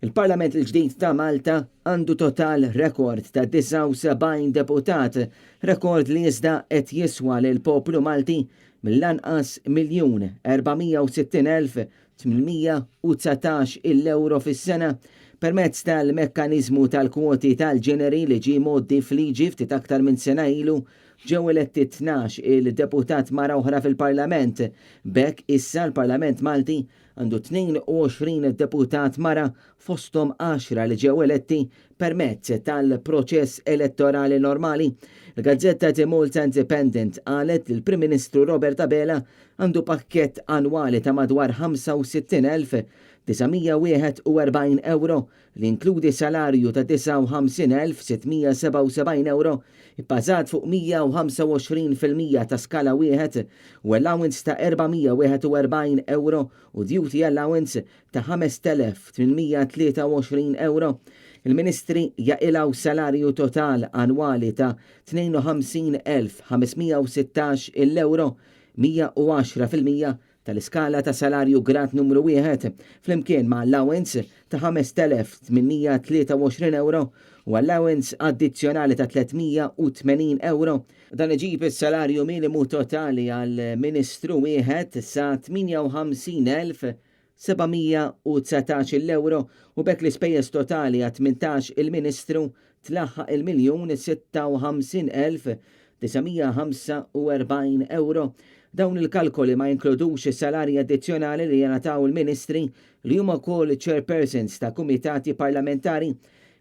Il-Parlament il-ġdid ta' Malta għandu total rekord ta' 79 deputat, rekord li iżda qed jiswa lill-poplu Malti mill-anqas 1,460,819 il-ewro fis-sena. Permezz tal-mekkaniżmu tal-kwoti tal-ġeneri li ġie mgħoddi f'liġi ftit aktar minn sena ilu, ġew eletti 12 il-deputat mara oħra fil-Parlament. B'hekk issa l-Parlament Malti għandu 22 deputat mara fosthom għaxra li ġew eletti permezz tal-proċess elettorali normali. Il-gazzetta The Malta Independent qalet li l-Prim Ministru Robert Abela għandu pakkett annwali ta' madwar 65,941 ewro li jinkludi salarju ta' 59,677 ewro ibbażat fuq 125% ta' skala wieħed u allowance ta' 441 ewro u duty allowance ta' 5,823 ewro. Il-Ministri jaqilgħu salarju total annwali ta' 52,516 il-ewro, 110% tal-iskala ta' salarju grad numru wieħed, flimkien ma' allowance ta' 5,823 ewro u allowance addizzjonali ta' 380 ewro. Dan iġib is-salarju minimu totali għal Ministru wieħed sa 58,719 ewro u b'hekk l-ispejjeż totali għat 18 il-Ministru tlaħħaq il-1,056,945 ewro. Dawn il-kalkoli ma jinkludux is-salarji addizzjonali li jingħataw il-Ministri li huma wkoll chairpersons ta' kumitati parlamentari.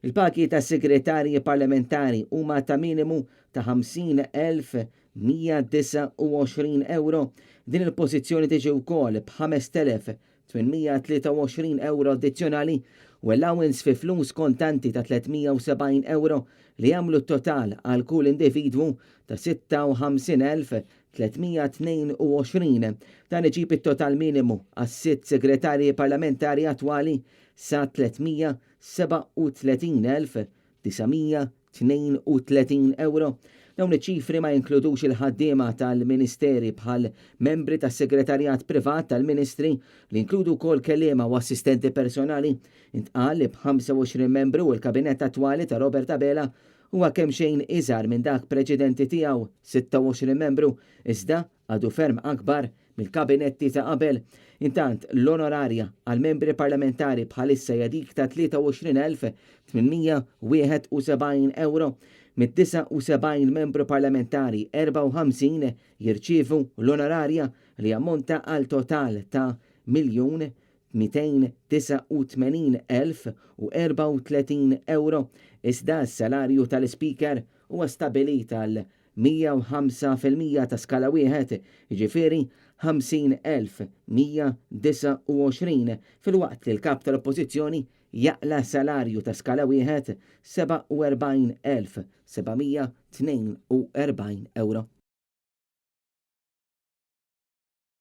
Il-pagi ta' segretarji parlamentari huma ta' minimu ta' 50,129 ewro. Din il-pożizzjoni tiġi wkoll b'5,823 ewro addizzjonali u allowance fi flus kontanti ta' 370 ewro li jagħmlu t-total għal kull individwu ta' 56,322. Dan iġib it-total minimu għas-sitt segretarji parlamentari attwali sa 337,932 ewro. Dawn iċ-ċifri ma jinkludux il-ħaddiema tal-ministeri bħal membri tas-segretarjat privat tal-ministri li jinkludu wkoll kelliema u assistenti personali. Intqal li b'25 membru l-kabinett attwali ta' Robert Abela huwa kemxejn iżgħar minn dak preċedenti tiegħu, 26 membru, iżda għadu ferm akbar mill-kabinetti ta' qabel. Intant, l-onorarja għal membri parlamentari bħalissa hija dik ta' 23,871 ewro. Mid-79 membru parlamentari, 54 jirċievu l-onorarja li jammonta għal total ta' 1,289,034 ewro. Iżda s-salarju tal-Ispeaker huwa stabbilit għal 105% ta' skala wieħed, jiġifieri 50,129, filwaqt li l-Kap tal-Oppożizzjoni jaqla' salarju ta' skala wieħed 47,742 ewro.